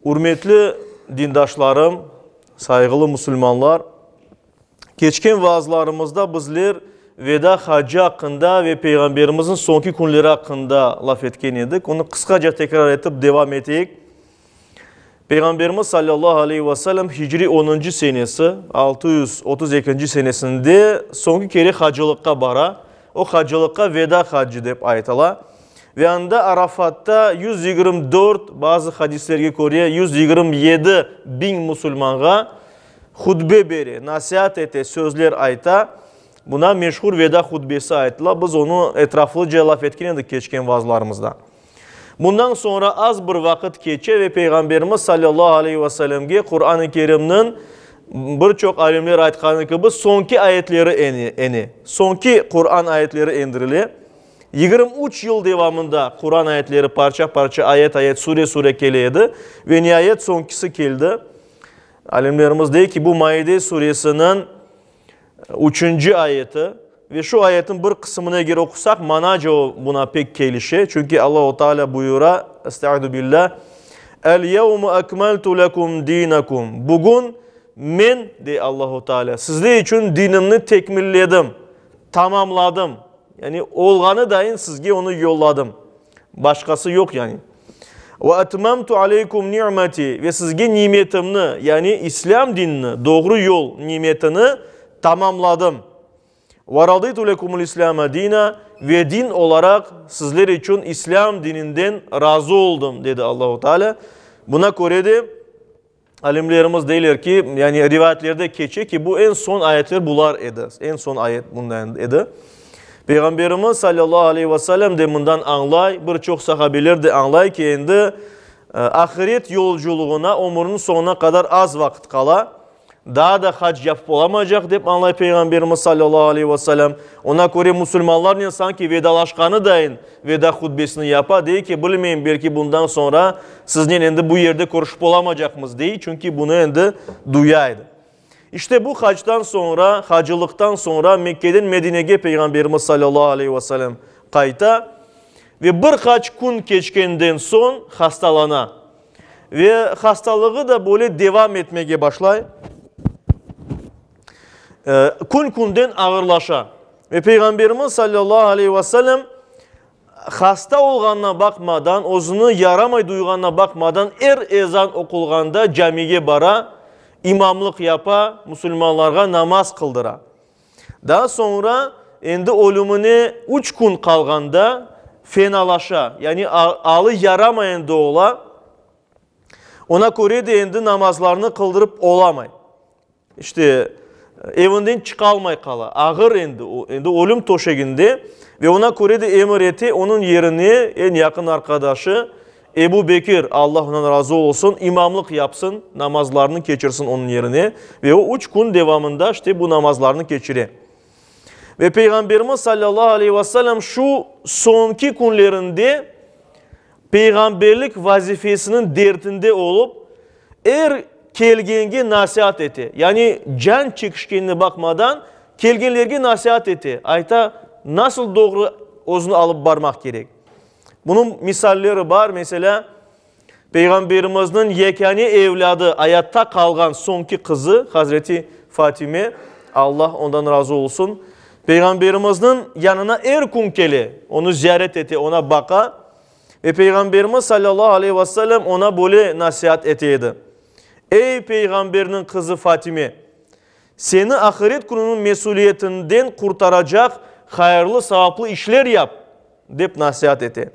Ürmetli dindaşlarım, sayğılı musulmanlar! Keçken vaazlarımızda bizler Veda hacı aqqında ve Peyğamberimizniñ soñki künleri aqqında laf etken edik. Onı qısqaca tekrar etip devam eteyik. Peyğamberimiz salâllahu aleyhi ve sellem hicriy onuncı senesi, 632-nci senesinde soñki kere hacılıqqa bara. O hacılıqqa Veda hacı dep aytıla. Ve anda Arafatta 124, bazı hadislerge köre 127 biñ musulmanğa hutbe bere, nasiat ete, sözler ayta. Buna meşhur Veda hutbesi aytıla. Biz onı etraflıca laf etken edik keçken vaazlarımızda. Bundan soñra az bir vaqıt keçe ve Peyğamberimiz salâllahu aleyhi ve sellemge Quran-ı Kerimniñ, bir çoq alimler aytqanı kibi, soñki ayetleri ene, soñki Quran ayetleri endirile. 23 yıl devamında Quran ayetleri parça-parça, ayet-ayet, sure-sure kele edi ve niayet soñkisi keldi. Alimlerimiz dey ki, bu Maide suresiniñ üçünci ayeti ve şu ayetniñ bir qısımını eger oqusaq, manaca o buna pek kelişe, çünki Allahu Teala buyura, Estaizu billah, El-yevme ekmeltu lekum dinakum, Bugün Men, dey Allahu Teala, sizler içün dinimni tekmilledim, tamamladım, yani olğanı dayın sizge onı yolladım. Başqası yoq yani. Ve etmemtu aleykum ni'meti, ve sizge nimetimni, yani İslâm dinini, doğru yol nimetini tamamladım. Ve raditu lekumul İslâme dina, ve din olaraq sizler içün İslâm dininden razı oldım, dedi Allahu Teala. Buna köre de Alimlerimiz deyler ki, yani rivayetlerde keçe ki, bu eñ soñ ayetler bular edi, eñ soñ ayet bundan edi. Peyğamberimiz salâllahu aleyhi ve sellem de bundan añlay, bir çoq sahabeler de añlay ki, endi ahiret yolculuğına ömürniñ soñuna qadar az vaqıt qala. Daa da hac yapıp olamaycaq, dep añlay Peyğamberimiz salâllahu aleyhi ve sellem. Ona köre musulmanlarnen sanki vedalaşqanı dayın veda hutbesini yapa, dey ki, bilmeyim, belki bundan soñra siznen endi bu yerde körüşip olamacaqmız, dey, çünki bunı endi duya edi. İşte bu hacdan soñra, hacılıqtan soñra Mekkeden Medinege Peyğamberimiz salâllahu aleyhi ve sellem qayta ve bir qaç kün keçkenden soñ hastalana. Ve hastalığı da böyle devam etmege başlay. Kün-künden ağırlaşa. Ve Peyğamberimiz sallallahu aleyhi ve sellem hasta olğanına baqmadan, özüni yaramay duyğanına baqmadan er ezan oqulğanda camige bara, imamlıq yapa, musulmanlarğa namaz qıldıra. Daa soñra, endi ölümine üç kün qalğanda fenalaşa, yani alı yaramay endi ola, ona köre de endi namazlarnı qıldırıp olamay. İşte, evinden çıqalmay qala, ağır endi, endi ölüm töşeginde ve ona köre de emir ete, onıñ yerine eñ yaqın arqadaşı Ebu Bekir, Allah ondan razı olsun, imamlıq yapsın, namazlarnı keçirsin onıñ yerine ve o üç kün devamında işte bu namazlarnı keçire. Ve Peyğamberimiz sallallahu aleyhi ve sellem şu soñki künlerinde peyğamberlik vazifesiniñ dertinde olıp, er kelgenge nasiat ete. Yani can çekişkenine baqmadan, kelgenlerge nasiat ete, ayta, nasıl doğru özüni alıp barmaq kerek. Bunıñ misalleri bar, meselâ, Peyğamberimizniñ yekâne evlâdı, ayatta qalğan soñki qızı, Hazreti Fatime, Allah ondan razı olsun, Peyğamberimizniñ yanına er kün kele, onı ziyaret ete, oña baqa ve Peyğamberimiz salâllahu aleyhi ve sellem oña böyle nasiat ete edi, Ey Peyğamberniñ qızı Fatime! Seni ahiret kününiñ mesüliyetinden qurtaracaq hayırlı-savaplı işler yap! Dep nasiat ete.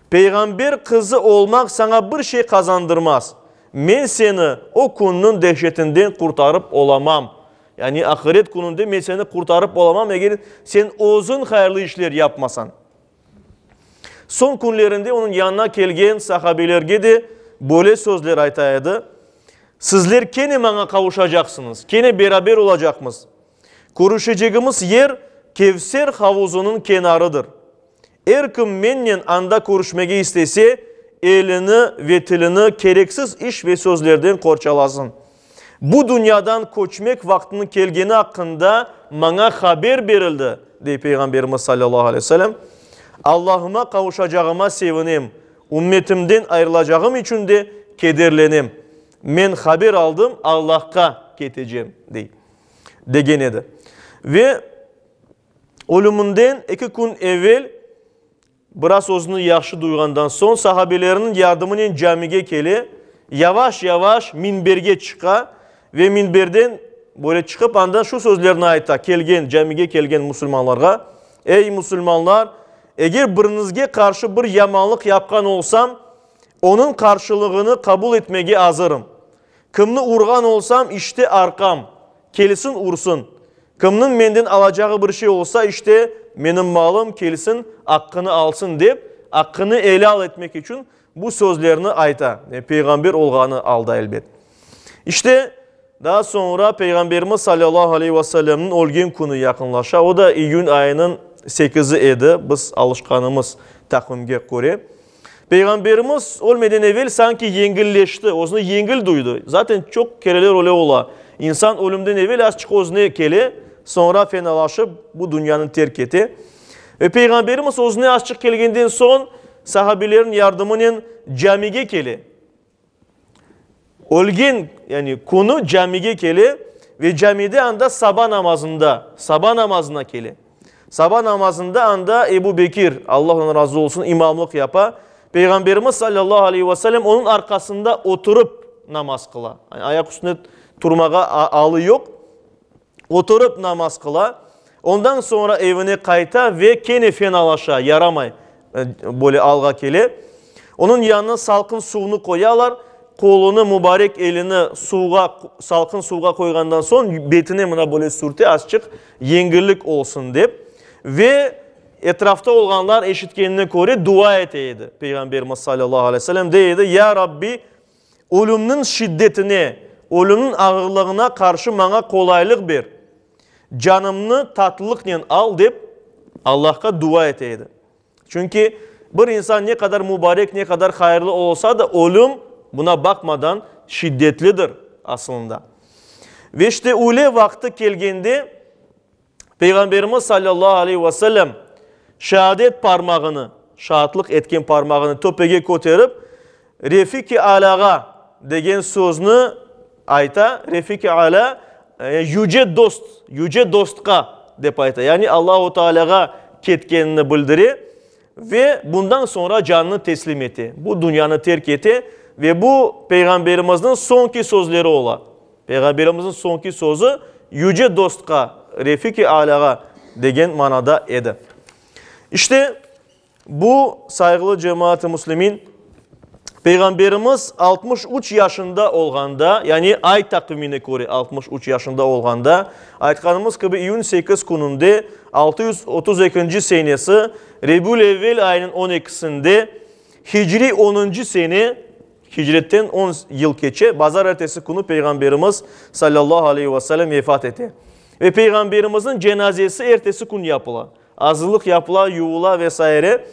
Peyğamber qızı olmaq saña bir şey qazandırmaz. Men seni o künniñ dehşetinden qurtarıp olamam. Yani ahiret kününde men seni qurtarıp olamam, eger sen özüñ hayırlı işler yapmasañ. Soñ künlerinde onıñ yanına kelgen sahabelerge de böyle sözler ayta edi, Sizler kene maña qavuşacaqsıñız, kene beraber olacaqmız. Körüşecegimiz yer Kevser havuzınıñ kenarıdır. Er kim mennen anda körüşmege istese, elini ve tilini kereksiz iş ve sözlerden qorçalasın. Bu dünyadan köçmek vaqtınıñ kelgeni aqqında maña haber berildi, dey Peyğamberimiz salâllahu aleyhi ve sellem. Allahıma qavuşacağıma sevinem, ümmetimden ayırılacağım içün de. kederlenem. Men haber aldım, Allahqa ketecem, dey, degen edi. Ve ölüminden eki kün evel, biraz özüni yahşı duyğandan soñ, sahabeleriniñ yardımınen camige kele, yavaş-yavaş minberge çıqa ve minberden böyle çıqıp, andan şu sözlerni ayta, kelgen, camige kelgen musulmanlarğa, Ey, musulmanlar, eger biriñizge qarşı bir yamanlıq yapqan olsam, onıñ qarşılığını qabul etmege azırım. Kimni urğan olsam, işte arqam, kelsin ursun. Kimniñ menden alacağı bir şey olsa, işte menim malım, kelsin, aqqını alsın, dep, aqqını elâl etmek içün bu sözlerni ayta, peyğamber olğanı alda, elbet. İşte, daa soñra Peyğamberimiz salâlâhu aleyhi ve sellemniñ ölgen künü yaqınlaşa, o da iyün ayınıñ sekizi edi, biz alışqanımız taqvimge köre. Peyğamberimiz ölmeden evel sanki yengilleşti, özüni yengil duydı. Zaten çoq kereler öyle ola. İnsan ölümden evel azçıq özüne kele, soñra fenalaşıp bu dünyanı terk ete. Ve Peyğamberimiz özüne azçıq kelgenden soñ sahabelerniñ yardımınen camige kele. Ölgen, yani künü camige kele ve camide anda saba namazında, saba namazına kele. Saba namazında anda Ebu Bekir, Allah ondan razı olsun, imamlıq yapa. Peyğamberimiz sallallahu aleyhi ve sellem onıñ arqasında oturıp namaz qıla. Yani ayaq üstünde turmağa alı yoq. Oturıp namaz qıla. Ondan soñra evine qayta ve kene fenalaşa, yaramay böyle alğa kele. Onıñ yanına salqın suvnı qoyalar, qolunı, mubarek elini suvğa, salqın suvğa qoyğandan soñ betine mına böyle sürte, azçıq yengillik olsun dep. Ve etrafta olğanlar eşitkenine köre dua ete edi. Peyğamberimiz salâllahu aleyhi ve sellem dey edi, Ya Rabbi, Ölümniñ şiddetine, ölümniñ ağırlığına qarşı maña qolaylıq ber, canımnı tatlılıqnen al, dep, Allahqa dua ete edi. Çünki bir insan ne qadar mubarek, ne qadar hayırlı olsa da, ölüm, buna baqmadan, şiddetlidir asılında. Ve işte üyle vaqtı kelgende, Peyğamberimiz salâllahu aleyhi ve sellem şeadet parmağını, şaatlıq etken parmağını töpege köterip, Refik-i Alâğa degen sözni ayta, Refik-i Alâ, yüce dost, yüce dostqa dep ayta, yani Allahu Tealâğa ketkenini bildire ve bundan soñra canını teslim ete, bu dünyanı terk ete ve bu Peyğamberimizniñ soñki sözleri ola. Peyğamberimizniñ soñki sözü Yüce Dostqa, Refik-i Alâğa degen manada edi. İşte, bu, sayğılı cemaat-ı müslimin, Peyğamberimiz 63 yaşında olğanda, yani ay taqvimine köre 63 yaşında olğanda, aytqanımız kibi iyün 8 kününde, 632-nci senesi, Rebül-evvel ayınıñ on ekisinde, hicriy onuncı sene, Hicretten on yıl keçe, bazarertesi künü Peyğamberimiz, salâllahu aleyhi ve sellem, vefat ete. Ve Peyğamberimizniñ cenazesi ertesi kün yapıla. Azırlıq yapıla, yuvula ve saire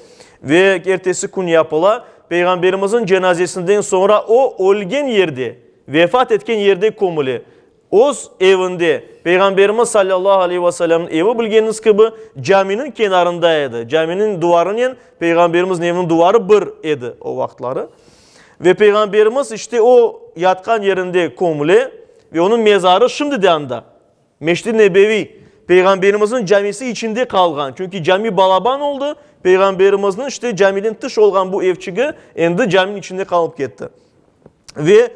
ve ertesi kün yapıla. Peyğamberimizniñ cenazesinden soñra o, ölgen yerde, vefat etken yerde kömüle. Öz evinde, Peyğamberimiz salâllahu aleyhi ve sellemniñ evi, bilgeniñiz kibi, caminiñ kenarında edi. Caminiñ duvarınen Peyğamberimizniñ eviniñ duvarı bir edi o vaqıtları. Ve Peyğamberimiz işte o yatqan yerinde kömüle ve onıñ mezarı şimdi de anda. Meşid-i Nebeviy, Peyğamberimizniñ camisi içinde qalğan. Çünki cami balaban oldı, Peyğamberimizniñ işte camiden tış olğan bu evçigi endi caminiñ içinde qalıp ketti. Ve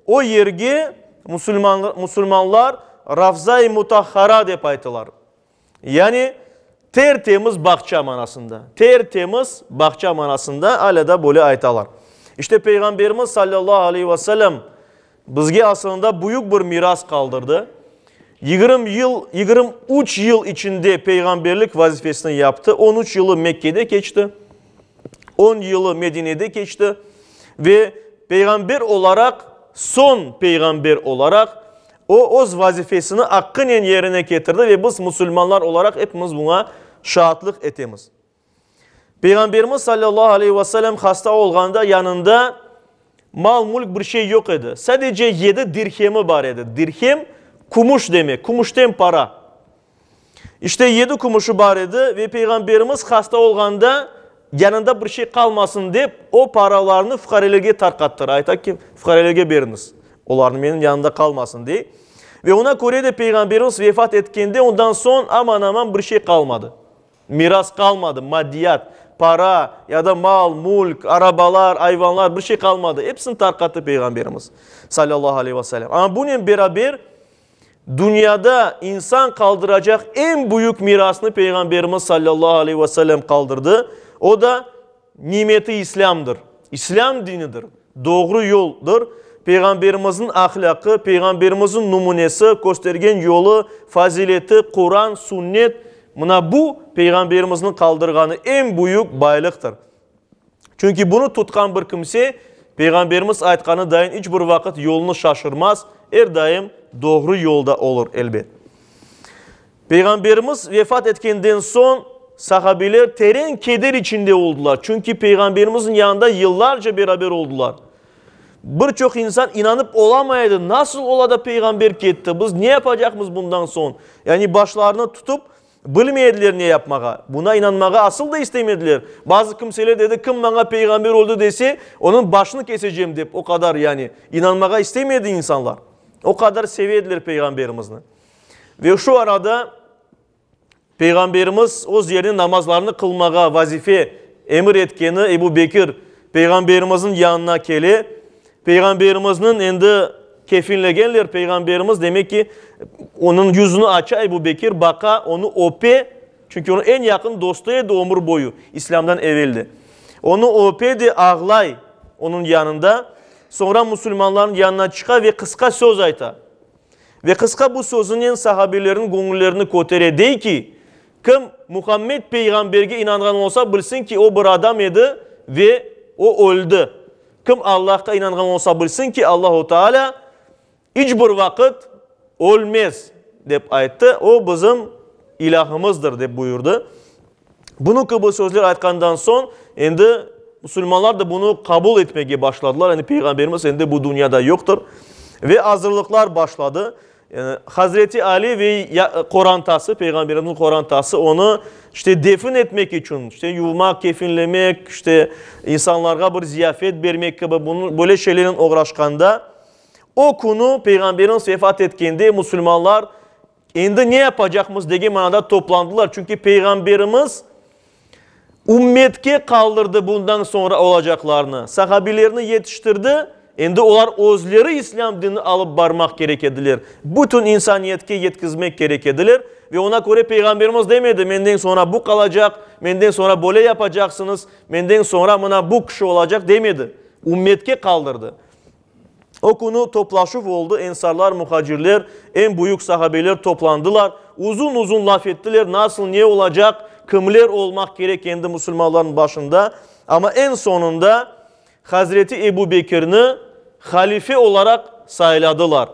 o yerge musulmanlar Ravza-i Mutahhara dep aytalar. Yani ter-temiz bağça manasında. Ter-temiz bağça manasında alâ da böyle aytalar. İşte Peyğamberimiz sallallahu aleyhi ve sellem bizge asılında büyük bir miras qaldırdı. 20 yıl, 23 yıl içinde peyğamberlik vazifesini yaptı. 13 yılı Mekkede keçti. On yılı Medinede keçti ve peyğamber olaraq, soñ peyğamber olaraq, o, öz vazifesini aqqınen yerine ketirdi ve biz, musulmanlar olaraq, epimiz buña şaatlıq etemiz. Peyğamberimiz salâllahu aleyhi ve sellem hasta olğanda yanında mal-mülk bir şey yoq edi. Sadece yedi dirhemi bar edi. Dirhem, kümüş demek, kümüşten para. İşte yedi kümüşü bar edi ve Peyğamberimiz hasta olğanda. yanında bir şey qalmasın dep, o paralarnı fuqarelerge tarqattıra, ayta ki, fuqarelerge beriñiz olarnı, menim yanımda qalmasın, dey. Ve oña köre de Peyğamberimiz vefat etkende, ondan soñ aman-aman bir şey qalmadı. Miras qalmadı, maddiyat, para ya da mal, mülk, arabalar, ayvanlar, bir şey qalmadı. Episini tarqattı Peyğamberimiz, salâllahu aleyhi ve selâm. Amma bunen beraber dünyada insan qaldıracaq eñ büyük mirasnı Peyğamberimiz, salâllahu aleyhi ve selâm, qaldırdı. O da nimeti İslâmdır, İslâm dinidir, doğru yoldır. Peyğamberimizniñ ahlâqı, Peyğamberimizniñ nümünesi, köstergen yolu, fazileti, Quran, Sünnet, mına bu Peyğamberimizniñ qaldırğanı eñ büyük baylıqtır. Çünki bunı tutqan bir kimse, Peyğamberimiz aytqanı dayın iç bir vaqıt yolunı şaşırmaz, er daim doğru yolda olur, elbet. Peyğamberimiz vefat etkenden soñ, sahabeler teren keder içinde oldular, çünki Peyğamberimizniñ yanında yıllarca beraber oldular. Bir çoq insan inanıp olamay edi, nasıl ola da Peyğamber ketti, biz ne yapacaqmız bundan soñ? Yani başlarını tutıp, bilmey ediler ne yapmağa, buna inanmağa asıl da istemediler. Bazı kimseler dedi, kim maña Peyğamber öldi dese, onıñ başını kesecem dep, o qadar yani inanmağa istemedi insanlar. O qadar seve ediler Peyğamberimizni. Ve şu arada Peyğamberimiz öz yerine namazlarnı qılmağa vazife emir etkeni Ebu Bekir Peyğamberimizniñ yanına kele. Peyğamberimizniñ endi kefinlegenler, Peyğamberimiz demek ki, onıñ yüzüni aça Ebu Bekir, baqa, onı öpe, çünki onıñ eñ yaqın dostu edi ömür boyu, İslâmdan evel de. Onı öpe de ağlay onıñ yanında. Soñra musulmanlarnıñ yanına çıqa ve qısqa söz ayta. Ve qısqa bu sözünen sahabelerniñ göñüllerini kötere, dey ki, Kim Muhammed peyğamberge inanğan olsa, bilsin ki, o bir adam edi ve o öldi. Kim Allahqa inanğan olsa, bilsin ki, Allahu Teala iç bir vaqıt ölmez, dep ayttı. O bizim ilâhımızdır, dep buyurdı. Bunıñ kibi sözler aytqandan soñ, endi musulmanlar da bunı qabul etmege başladılar, yani Peyğamberimiz endi bu dünyada yoqtır. Ve azırlıqlar başladı. Hazreti Ali ve qorantası, Peyğamberimizniñ qorantası onı işte defin etmek içün, işte yuvmaq, kefinlemek, işte insanlarğa bir ziyafet bermek kibi bunı, böyle şeylernen oğraşqanda, o künü Peyğamberimiz vefat etkende musulmanlar Endi ne yapacaqmız degen manada toplandılar, çünki Peyğamberimiz ümmetke qaldırdı bundan soñra olacaqlarnı, sahabilerni yetiştirdi, endi olar özleri İslâm dinini alıp barmaq kerek ediler, bütün insaniyetke yetkizmek kerek ediler ve oña köre Peyğamberimiz demedi, menden soñra bu qalacaq, menden soñra böyle yapacaqsıñız, menden soñra mına bu kişi olacaq demedi, ümmetke qaldırdı. O künü toplaşuv oldı, ensarlar, muhacirler, eñ büyük sahabeler toplandılar, uzun-uzun laf ettiler, nasıl, ne olacaq, kimler olmaq kerek endi musulmanlarnıñ başında. Amma eñ soñunda Hazreti Ebu Bekirni halife olaraq sayladılar.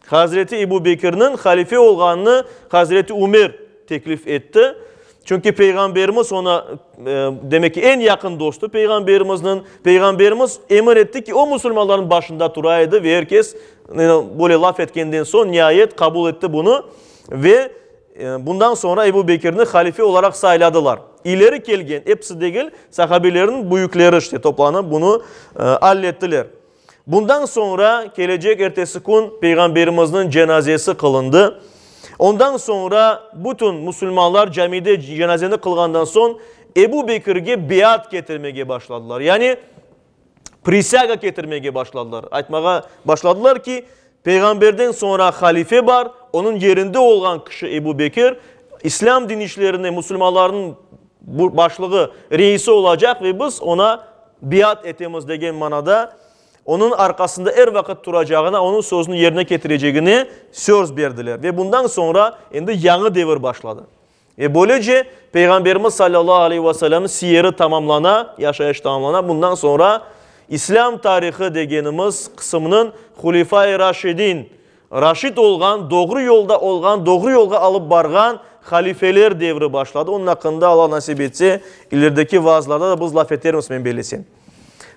Hazreti Ebu Bekirniñ halife olğanını Hazreti Ümer teklif etti. Çünki Peyğamberimiz oña, demek ki, eñ yaqın dostu Peyğamberimizniñ. Peyğamberimiz emir etti ki, o musulmanlarnıñ başında tura edi ve er kes böyle laf etkenden soñ, niayet, qabul etti bunı ve bundan soñra Ebu Bekirni halife olaraq sayladılar. İleri kelgen, episi degil, sahabelerniñ büyükleri işte toplanıp bunı allettiler. Bundan soñra, kelecek ertesi kün Peyğamberimizniñ cenazesi qılındı. Ondan soñra bütün musulmanlar camide cenazeni qılğandan soñ Ebu Bekirge biat ketirmege başladılar. Yani prisâga ketirmege başladılar. Aytmağa başladılar ki, Peyğamberden soñra halife bar, onıñ yerinde olğan kişi Ebu Bekir, İslâm din işlerine musulmanlarnıñ başlığı, reisi olacaq ve biz oña biat etemiz degen manada, onıñ arqasında er vaqıt turacağına, onıñ sözüni yerine ketirecegine söz berdiler. Ve bundan soñra endi yañı devir başladı. Ve böylece Peyğamberimiz salâllahu aleyhi ve sellemniñ siyeri tamamlana, yaşayışı tamamlana. Bundan soñra İslâm tarihı degenimiz qısımnıñ Hulefai Raşidin, Raşid olğan, doğru yolda olğan, doğru yolğa alıp barğan halifeler devri başladı. Onıñ aqqında, Alla nasip etse, ilerideki vaazlarda da biz laf etermiz, men bellesem.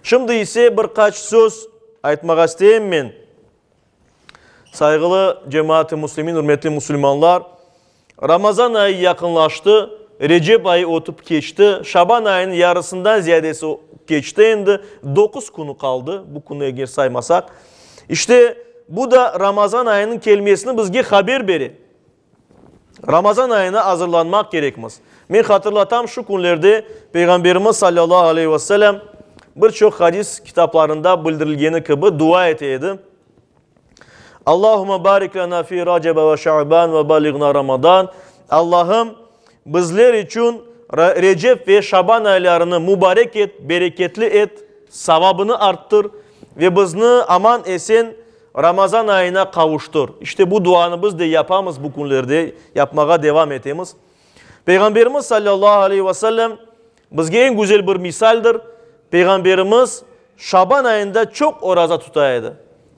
Şimdi ise bir qaç söz aytmağa isteyim men. Sayğılı cemaat-ı müslimin, ürmetli musulmanlar, Ramazan ayı yaqınlaştı. Recep ayı ötip keçti, Şaban ayınıñ yarısından ziyadesi keçti endi, doquz künü qaldı, bu künü eger saymasaq. İşte, bu da Ramazan ayınıñ kelmesini bizge haber bere. Ramazan ayına azırlanmaq kerekmiz. Men hatırlatam, şu künlerde Peyğamberimiz salâllahu aleyhi ve sellem bir çoq hadis kitaplarında bildirilgeni kibi dua ete edi. Allahümme barik lena fi Racebe ve Şaban ve baliğna Ramadan. Allahım, bizler içün Recep ve Şaban aylarını mübarek et, bereketli et, savabını arttır ve bizni aman-esen Ramazan ayına qavuştır. İşte bu duanı biz de yapamız bu künlerde, yapmağa devam etemiz. Peyğamberimiz salâllahu aleyhi ve sellem bizge eñ güzel bir misaldir. Peyğamberimiz Şaban ayında çoq oraza tuta edi.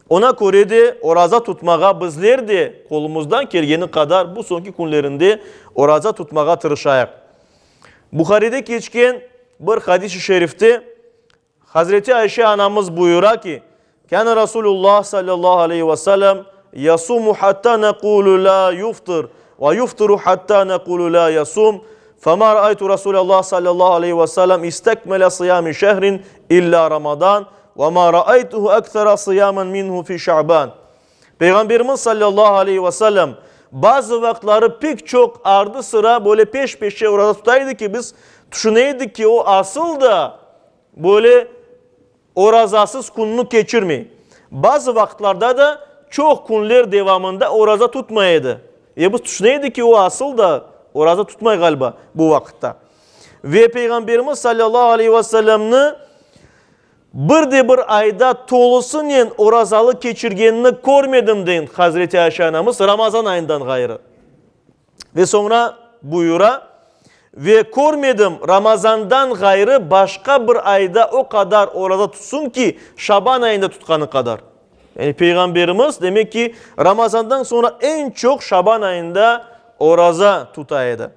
Oña köre de oraza tutmağa bizler de qolumızdan kelgeni qadar bu soñki künlerinde oraza tutmağa tırışayıq. Buharide keçken bir hadis-i şerifte Hazreti Ayşe anamız buyura ki, Kâne Rasulullah sallallahu aleyhi ve sellem yasumu hatta nekulu la yuftir ve yuftiru hatta nekulu la yasum, fema ra'aytu Rasulallah sallallahu aleyhi ve sellem istekmele sıyami şehrin illa Ramadan ve ma ra'aytuhu ekthera sıyamen minhu fi Şa'ban. Peyğamberimiz sallallahu aleyhi ve sellem bazı vaqıtları pek çoq ardı-sıra böyle peş-peşe oraza tuta edi ki, biz tüşüne edik ki, o asıl da böyle orazasız künni keçirmey. Bazı vaqıtlarda da çoq künler devamında oraza tutmay edi. Ve biz tüşüne edik ki, o asıl da oraza tutmay ğaliba bu vaqıtta. Ve Peyğamberimiz sallallahu aleyhi ve sellemni Bir de bir ayda tolusınen orazalı keçirgenini körmedim, dey Hazreti Ayşe anamız, Ramazan ayından ğayrı. Ve soñra buyura, Ve körmedim, Ramazandan ğayrı başqa bir ayda o qadar oraza tutsun ki, Şaban ayında tutqanı qadar. Yani Peyğamberimiz, demek ki, Ramazandan soñra eñ çoq Şaban ayında oraza tuta edi.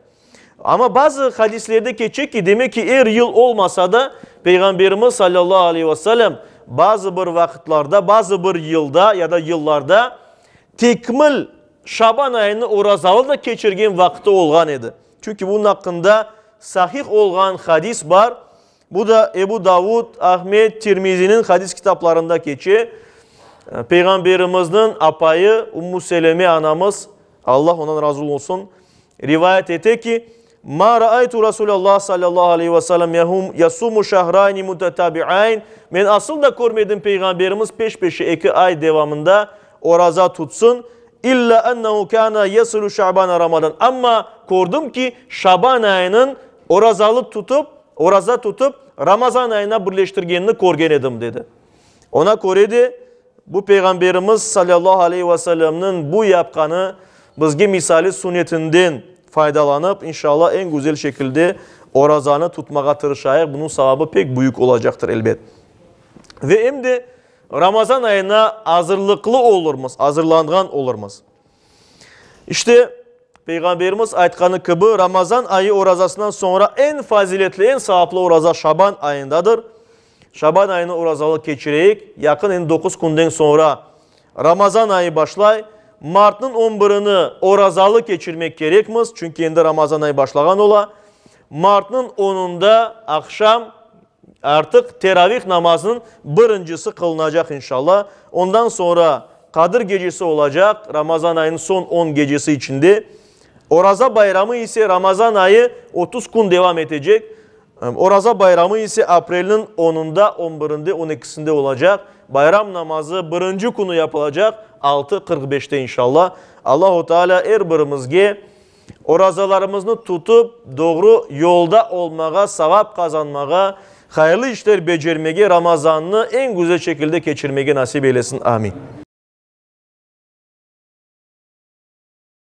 Amma bazı hadislerde keçe ki, demek ki, er yıl olmasa da, Peyğamberimiz salâllahu aleyhi ve sellem bazı bir vaqıtlarda, bazı bir yılda ya da yıllarda tekmil Şaban ayını orazalı da keçirgen vaqtı olğan edi. Çünki bunıñ aqqında sahih olğan hadis bar. Bu da Ebu Davud, Ahmed, Tirmiziniñ hadis kitaplarında keçe. Peyğamberimizniñ apayı Ummu Seleme anamız, Allah ondan razı olsun, rivayet ete ki, Ma raaytu Rasulallah sallallahu aleyhi ve sellem yasumu şahrayni mutetabiayn, Men asıl da körmedim Peyğamberimiz peş-peşe eki ay devamında oraza tutsın, illa ennehu kâne yesilu şa'bana ramadan, amma kördim ki, şaban ayınıñ orazalı tutıp, oraza tutıp, Ramazan ayına birleştirgenini körgen edim, dedi. Oña köre de, bu Peyğamberimiz salâllahu aleyhi ve sellemniñ bu yapqanı bizge misali sunnetinden faydalanıp, inşallah, eñ güzel şekilde orazanı tutmağa tırışayıq, bunıñ savabı pek büyük olacaqtır, elbet. Ve em de Ramazan ayına azırlıqlı olurmız, azırlanğan olurmız. İşte, Peyğamberimiz aytqanı kibi, Ramazan ayı orazasından soñra eñ faziletli, eñ savaplı oraza Şaban ayındadır. Şaban ayını orazalı keçireyik. Yaqın endi doquz künden soñra Ramazan ayı başlay. Martnıñ on birini orazalı keçirmek kerekmiz, çünki endi Ramazan ayı başlağan ola. Martnıñ onunda aqşam Artıq teravih namazınıñ birincisi qılınacaq inşallah. Ondan soñra Qadir gecesi olacaq, Ramazan ayınıñ soñ on gecesi içinde. Oraza bayramı ise Ramazan ayı 30 kün devam etecek. Oraza bayramı ise aprelniñ onunda, on birinde, on ekisinde olacaq. Bayram namazı birinci künü yapılacaq, 6:45-te inşallah. Allahu Teala er birimizge Orazalarımıznı tutıp, doğru yolda olmağa, savap qazanmağa, hayırlı işler becermege, Ramazannı eñ güzel şekilde keçirmege nasip eylesin. Amin.